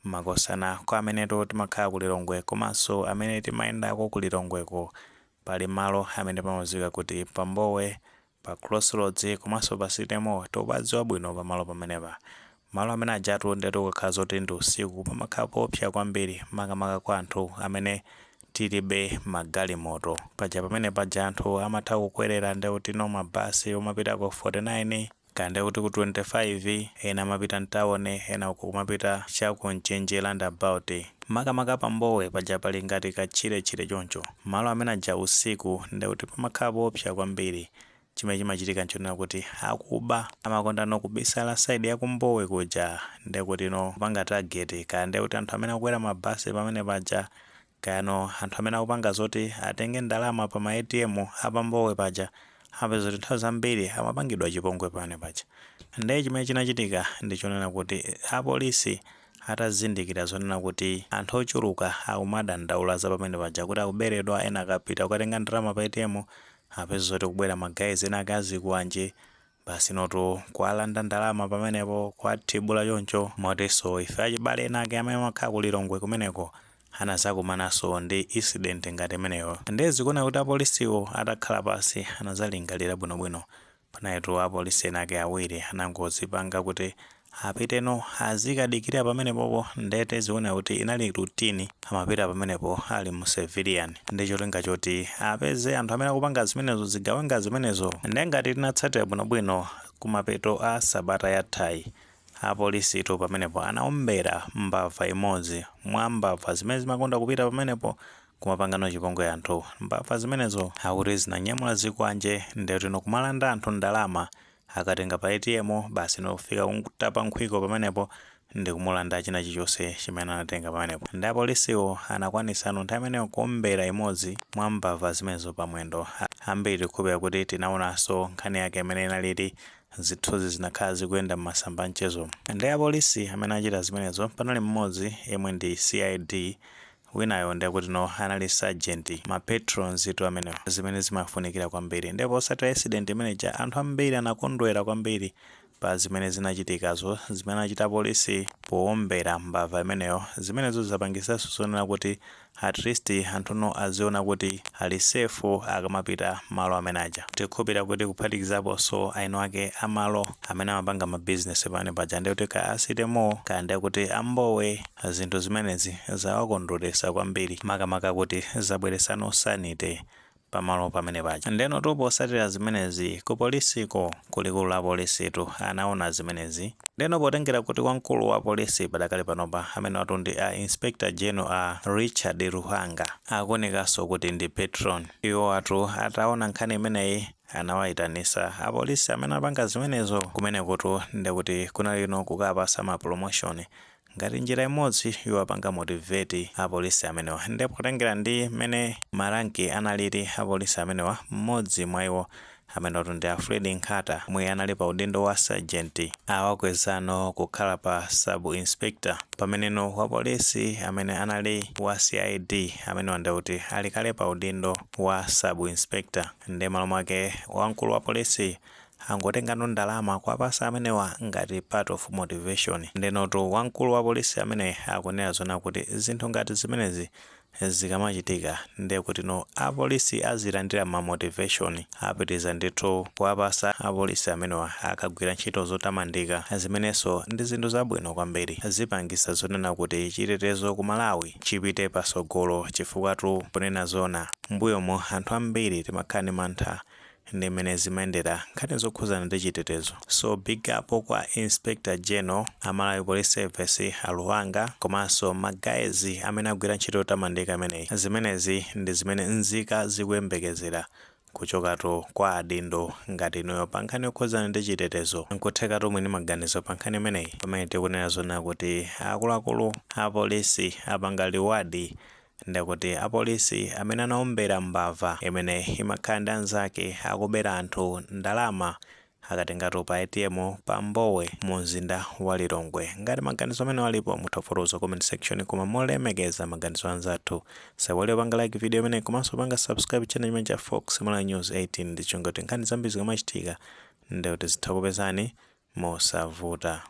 Makosana, kwa amenetu timakhala ku Lilongwe komanso amene timayendako ku Lilongweko, pali malo amene pamadziwika kuti Pambowe, pa Crossroads komanso pa City Mall. Tikupadziwa bwino pamalo pamenepa. Malo amene ajatu ndetu kukakhala zoti ndi usiku pamakhala poopsa kwambiri, makamaka kwa anthu amene tilibe magalimoto. Paja pamene paja anthu amatha kukwerera ndekuti no mabasi omapita ku 49 kaya ndekuti ku 25, ena amapita mtawuni, ena uku kumapita chaku Mchinji roundabout. Makamaka Pambowe paja pali ngati katchirechire choncho. Malo amene aja usiku ndekuti pamakhala poopsa kwambiri. Chimene chimachitika nchonena kuti akuba amakonda kubisala side yakumbowe kuja, ndekuti no kupanga target kaya ndekuti anthu amene akukwera mabasi pamene paja, kayano anthu amene akupanga zoti atenge ndalama pa ma ATM apambowe paja, apeza kuti nthawi zambiri amapangidwa chipongwe pamene paja. Ndiye chimene chinachitika ndichonena kuti apolisi atazindikira zonena kuti anthu ochuluka akumadandaula za pamene paja kuti akuberedwa, ena akapita kukatenga ndalama pa ATM apeza zoti kubwera ma guys ena akazikwanje, basi noto kualanda ndalama pamenepo, kuathibula choncho. Motinso ife achibale ena ake amene amakhala ku Lilongwe kumeneko anazakumananso ndi incident ngati imeneyo. Ndiye zikuona kuti apolisiwo atakhala pasi anazalingalira bwinobwino. Panalitu apolisi ena ake awiri anangozipanga kuti apiteno azikadikirira pamenepopo. Ndete zikuona kuti inali routine, amapita pamenepo ali mu civilian ndi cholinga choti apeze anthu amene akupanga zimenezo, zigawenga zimenezo. Ndiye ngati tinatsatira bwinobwino, kumapeto a sabata yathayi apolisitu pamenepo anaombera mbava imodzi mwa mbava zimene zimakonda kupita pamenepo kumapangano chipongwe anthu. Mbava zimenezo akuti zinanyamula zikwanje, ndetino kumalanda anthu ndalama akatenga pa ATM, basi nofika kutapa nkhwiko pamenepo ndi kumulanda china chilichonse chimene anatenga pamenepo. Ndi apolisiwo anakwanisa nthawi imeneyo kuombera imodzi mwa mbava zimenezo pamwendo. Ambiri tikhulupirira kuti tinaonanso nkhani yake imene inalili, zithunzi zinakhala zikuyenda m'masamba mchezo. Ndi apolisi amene achita zimenezo, panali mmodzi yemwe ndi CID, winayo ndekuti no anali sergeant, ma patrons tu amenewo, zimene zimafunikira kwambiri. Ndipo osati incident imeneja, anthu ambiri anakondwera kwambiri pa zimene zinachitikazo, zimene achita polisi powombera mbava imeneyo. Zimenezo zapangisanso zonena kuti at least anthuno aziona kuti ali safe akamapita malo amene aja. Tikhulupirira kuti kuphatikizaponso aino ake amalo amene amapanga mabizinesi pamene paja, ndikuti ka a City Mall kaya ndikuti ambowe, zinthu zimenezi zawakondweretsa kwambiri, makamaka kuti zabweresano sanity pamalo pamene paja. Ndeno posatira zimenezi, ku polisiko, kulikulu la polisitu anaona zimenezi. Ndeno potengera kuti wamkulu wa polisi padakali panopa amene watu ndi a Inspector General a Richard Luhanga akuonekanso kuti ndi patron, iwo atu ataona nkhani imeneyi anawayitanisa apolisi amene apanga zimenezo kumene kutu ndekuti kunalino kukapasa ma promotion ngati njira imodzi yowapanga motivate apolisi amenewa. Ndipo potengera ndi mmene ma rank analili apolisi amenewa, mmodzi mwa iwo amene watu ndi Alfred Nkhata omwe anali pa udindo wa sergeant awakwezano kukhala pa sub inspector, pameneno wa polisi amene anali wa CID amene wandekuti ali kale pa udindo wa sub inspector. Ndi malo mwake wamkulu wa polisi angotengano ndalama kuwapasa amenewa ngati part of motivation. Ndenotu wamkulu wa polisi amene akunena zona kuti zinthu ngati zimenezi zikamachitika, ndiye kuti no apolisi azilandira ma motivation, apitiriza ndithu kuwapasa apolisi amenewa akagwira ntchito zotamandika. Zimenenso ndi zinthu zabwino kwambiri, zipangisa zonena kuti chitetezo ku Malawi chipite pasogolo, chifukwa tu kunena zona mbuyomo anthu ambiri timakhala ndi mantha ndi mmene zimayendera nkhani zokhuzana ndi chitetezo. So big up kwa Inspector General a Malawi Police Service a Luhanga komanso ma guys amene agwira ntchito yotamandika imeneyi. Zimenezi ndi zimene nzika zikuyembekezera kuchokatu kwa adindo ngati inuyo pa nkhani yokhuzana ndi chitetezo. Nkuthekatu mwini maganizo pa nkhani imeneyi, pamene tikunena zona kuti akuluakulu apolisi apanga reward, ndekuti apolisi amene anaombera mbava imene imakhala ndi anzake akubera anthu ndalama akatengatu pa ATM pa Mbowe mu mzinda wa Lilongwe. Ngati maganizo amene alipo, mutha kufotokoza comment section, koma molemekeza maganizo anzathu. Saiwale panga like video imene komanso panga subscribe channel chimene cha Fox Malawi News 18, ndi chongoti nkhani zambiri zikamachitika ndekuti zitha kupezani mosavuta.